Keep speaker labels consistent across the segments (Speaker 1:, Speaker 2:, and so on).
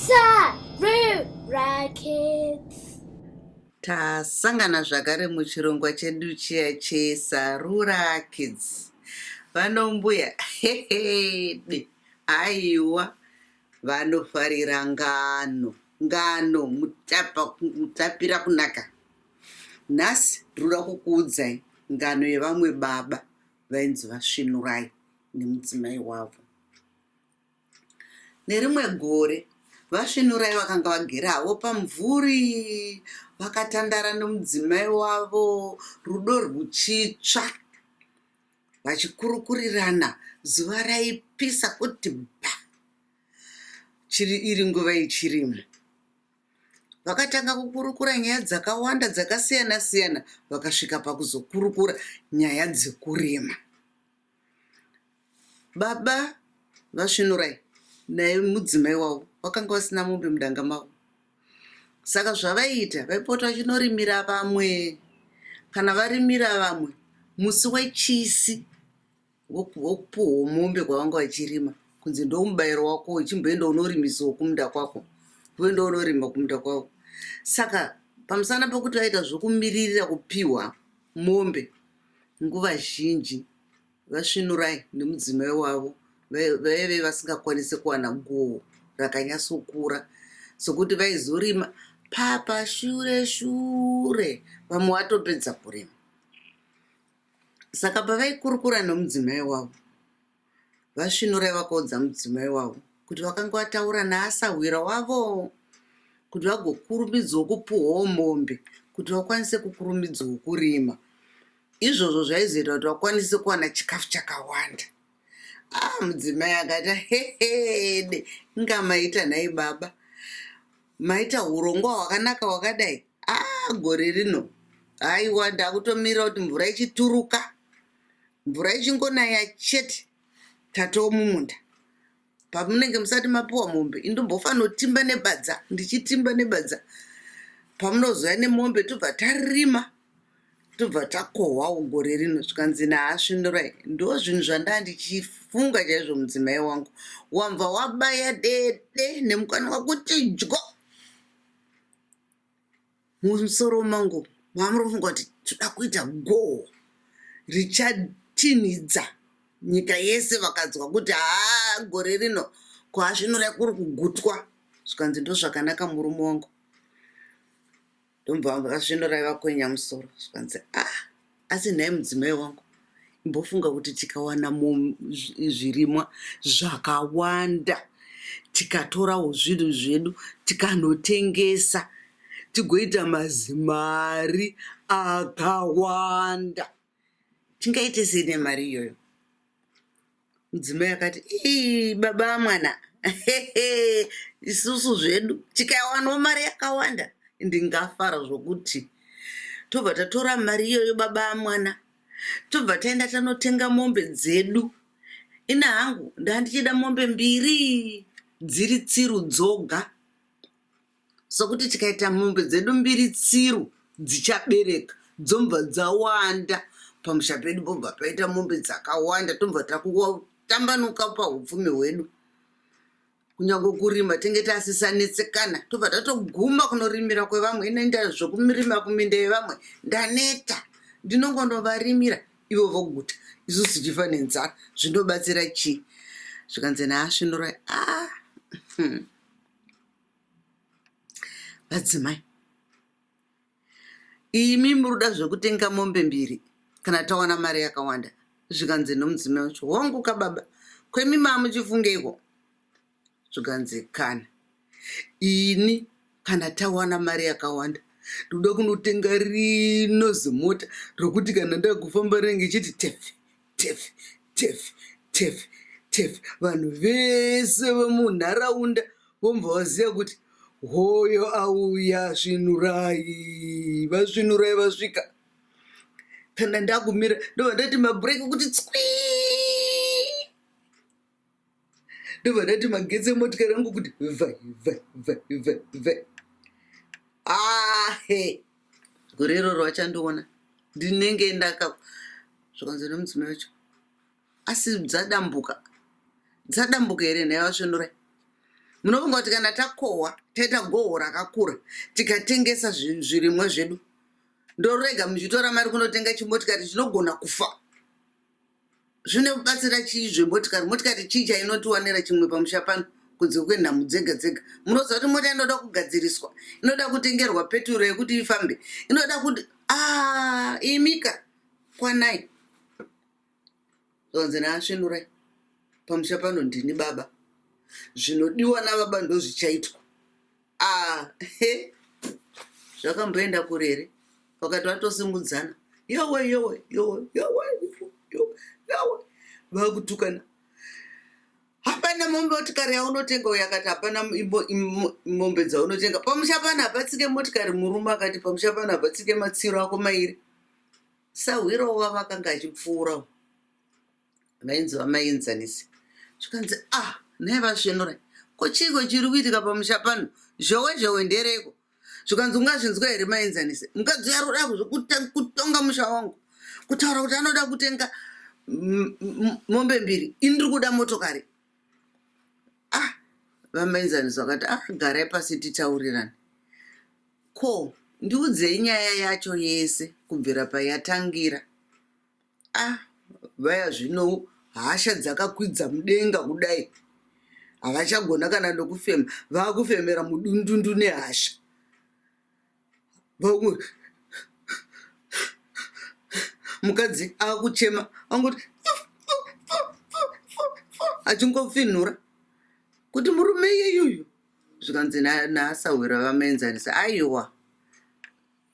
Speaker 1: Sarura Kids.
Speaker 2: Tasangana zvakare muchirongwa chedu chiya cheSarura Kids. Vanombuya hehede aiwa vanofarira ngano ngano mutapa mutapira kunaka. Nhasi ndinoda kukuudzai ngano yevamwe baba vainzi VaSvinurai nemudzimai wavo. Nerimwe gore VaSvinurai vakanga vagere havo pamumvuri vakatandara nemudzimai wavo rudo rwuchitsva vachikurukurirana. Zuva raipisa kuti bha iri nguva yechirimo. Vakatanga kukurukura nyaya dzakawanda dzakasiyana siyana vakasvika pakuzokurukura nyaya dzekurima. Baba vaSvinurai nemudzimai wavo vakanga vasina mombe mudanga mavo. Saka zvavaiita vaipota vachinorimira vamwe. Kana varimira vamwe musi wechisi vopuhwa mombe kwavanga vachirima kunzi ndomubairo wako chimboenda unorimisawo kumunda kwako voenda unorima kumunda kwavo. Saka pamusana pekuti vaiita zvekumiririra kupihwa mombe nguva zhinji VaSvinurai nemudzimai wavo vaive vasingakwanise kuwana goho rakanyatsokura sokuti vaizorima papashure shure vamwe vatopedza kurima. Saka pavaikurukura nemudzimai wavo, VaSvinurai vakaudza mudzimai wavo kuti vakanga vataura naasahwira wavo kuti vagokurumidzawo kupuhwawo mombe kuti vakwanise kukurumidzawo kurima. Izvozvo zvaizoita kuti vakwanise kuwana chikafu chakawanda. Ah, mudzimai akati hehede, inga maita nhai baba, maita hurongwa hwakanaka hwakadai. Ah, gore rino haiwa ndakutomirira kuti mvura ichituruka, mvura ichingonaya chete tatoo mumunda. Pamunenge musati mapiwa mombe indombofanotimba nebadza, ndichitimba nebadza. Pamunozouya nemombe tobva tarima tobva takohwawo gore rino zvikanzi naasvinurai ndozvinhu zvandaa ndichifunga chaizvo mudzimai wangu wabva wabaya dede nemukanwa kuti dyo Mumusoro mangu mamuri kufunga kuti toda kuita goho richatinhidza nyika yese vakanzwa kuti haa gore rino kwazvinoreva kuri kugutwa zvikanzi ndozvakanaka murume wangu ndobva vasvinurai vakwenya musoro zvikanzi ah Asi nhai mudzimai wangu, imbofunga kuti tikawana zvirimwa zvakawanda tikatorawo zvinhu zvedu tikanotengesa tigoita mazimari akawanda tingaite sei nemari iyoyo? Mudzimai akati, ii baba mwana, isusu zvedu tikaiwanawo mari yakawanda ndingafara zvokuti. Tobva tatora mari iyoyo baba mwana, tobva taenda tanotenga mombe dzedu. Ini hangu ndandichida mombe mbiri dziri tsiru dzoga. Sokuti tikaita mombe dzedu mbiri tsiru dzichabereka dzobva dzawanda pamusha pedu pobva paita mombe dzakawanda tobva tatambanuka paupfumi hwedu. Kunyange kurima tinge tasisanetsekana tobva tatoguma kunorimira kwevamwe. Ini nda zvekurima kuminda yevamwe ndaneta ndinongonovarimira ivo voguta isusu tichifa nenzara zvinobatsira chii? Zvikanzi naasvinurai ah hmm. Vadzimai imi murikuda zvekutenga mombe mbiri kana tawana mari yakawanda zvikanzi nomudzimai wacho hongu ka baba kwemi mamuchifungeiko zvikanzi kana ini kana tawana mari yakawanda ndoda kunotenga rino zimota rokuti kana ndakufamba rinenge ichiti tefe tefe tefe tefe tefe vanhu vese vemunharaunda vombva vaziva kuti hoyo auya svinurai vasvinurai vasvika kana ndakumira ndobva ndati mabhureki kuti tswii ndobva ndati magetsi emotikari angu kuti vhai vhai vhai vhai vhai ahe gore iroro vachandiona ndinenge ndaka zvikanzi nemudzimai wacho asi dzadambuka dzadambuka here nhai vasvinurai? Munofunga kuti kana takohwa taita goho rakakura tikatengesa zvirimwa zvedu ndorega muchitora mari kunotenga chimotikari chinogona kufa zvinobatsira chii zvemotikari motikari chii chainotiwanira chimwe pamusha pano kunze kwenhamo dzega dzega munoziva kuti mota inoda kugadziriswa inoda kutengerwa peturo yekuti ifambe inoda kuti a ah, imika kwanai zvanzi naasvinurai pamusha pano ndini baba zvinodiwa nababa ndozvichaitwa ah, he zvakamboenda kure here vakati vatosimudzana yowe yowe yowe yowe yowe yowe vakutukana hapana motikari yaunotenga uyo akati hapana mombe dzaunotenga pamusha pano hapatsike motikari murume akati pamusha pano hapatsike matsiro ako mairi Sahwira wavo akanga achipfuurawo vainzi vaMaenzanisi zvikanzi ah nhai vasvinura ko chiiko chiri kuitika pamusha pano zhowe zhowe ndereiko zvikanzi ungazvinzwa here maenzanisi mukadzi uyo ari kuda kutonga musha wangu kutaura kuti anoda kutenga mombe mbiri ini ndiri kuda motokari ah vamaenzanisi vakati ah garai pasi titaurirane Ko ndiudzei nyaya yacho yese kubvira payatangira. Ah vaya zvino hasha dzakakwidza mudenga kudai havachagona kana nokufema vakufemera mudundundu nehasha. Vamwe mukadzi akuchema angoti achingofinhura kuti murume iyeyuyu Zvikanzi naasahwira vaMuenzanisi, Aiwa,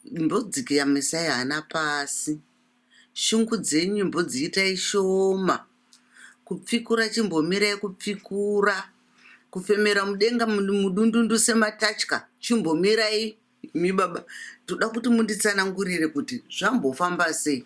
Speaker 2: imbodzikamisai hana pasi. Shungu dzenyu imbodziitai shoma. Kupfikura chimbomirai kupfikura. Kufemera mudenga mudundundu sematatya chimbomirai imi baba. Toda kuti munditsanangurire kuti zvambofamba sei.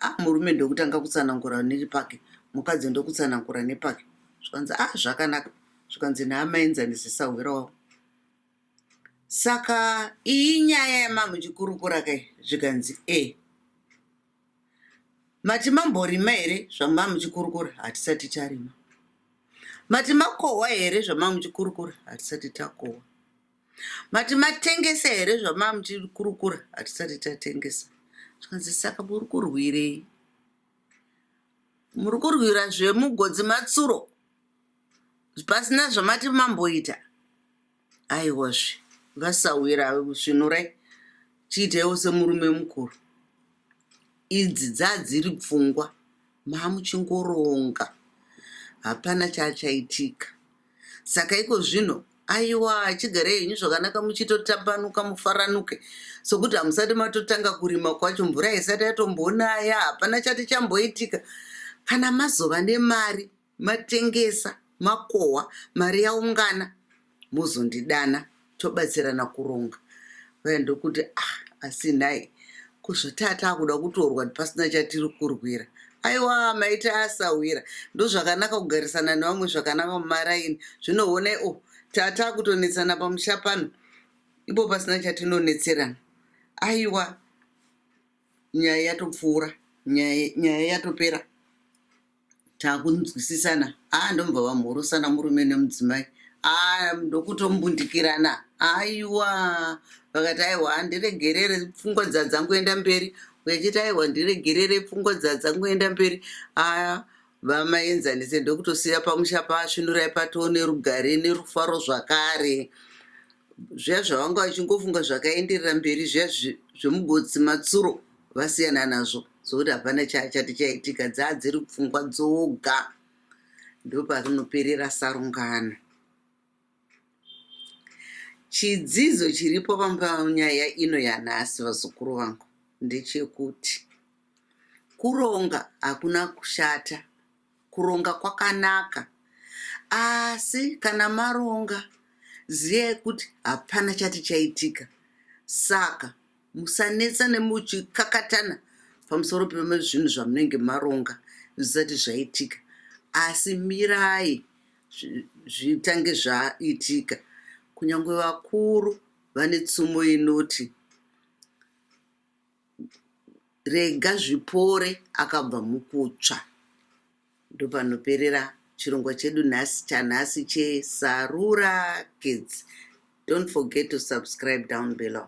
Speaker 2: Ah, murume ndokutanga kutsanangura nepake, mukadzi ndokutsanangura nepake. Zvikanzi, ah, zvakanaka. Zvikanzi naAmaenzanisi sahwira wavo. Saka iyi inyaya yamamuchikurukura kai? Zvikanzi e. Mati mamborima here zvamamuchikurukura? Hatisati tarima. Mati makohwa here zvamamuchikurukura? Hatisati takohwa. Mati matengesa here zvamamuchikurukura? Hatisati tatengesa. Zvikanzi saka muri kurwirei? Muri kurwira zvemugodzi matsuro pasina zvamati mamboita aiwazve vasahwira svinurai chiitaiwo semurume mukuru idzi dzadziri pfungwa mamuchingoronga hapana chachaitika saka iko zvino aiwa chigarai henyu zvakanaka muchitotambanuka mufaranuke sokuti hamusati matotanga kurima kwacho mvura haisati yatombonaya hapana chati chamboitika kana mazova nemari Matengesa, makohwa, mari yaungana mozondidana tobatsirana kuronga. Vaya ndokuti ah asi nhai ko zvataa takuda kutorwa pasina chatiri kurwira. Aiwa maita asahwira ndozvakanaka kugarisana nevamwe zvakanaka mumaraini. Zvino honai oh taa takutonetsana pamusha pano ipo pasina chatinonetserana. Aiwa nyaya yatopfuura nyaya, nyaya yatopera. Takunzwisisana haa ndomubva vamhorosana murume nemudzimai haa ndokutombundikirana aiwa vakati aiwa handiregerere pfungwa dzadzangoenda mberi uyachiti aiwa ndiregerere pfungwa dzadzangoenda mberi haa vamaenzanise ndokutosiya pamusha pasvinurai patoo nerugare nerufaro zvakare zviya zvavanga vachingofunga zvakaenderera mberi zviya zvemugotsi matsuro vasiyana nazvo sokuti hapana chati chaitika dzaa dziri pfungwa dzoga ndoparinoperera sarungano chidzidzo chiripo panyaya ino yanhasi vazukuru vangu ndechekuti kuronga hakuna kushata Kuronga kwakanaka asi kana maronga ziyai kuti hapana chati chaitika saka musanetsane muchikakatana pamusoro pezvinhu zvamunenge maronga zvisati zvaitika asi mirai zvitange zvaitika. Kunyangwe vakuru vane tsumo inoti Rega zvipore akabva mukutsva. Ndopanoperera Chirongwa chedu nhasi chanhasi cheSarura Kids. Don't forget to subscribe down below.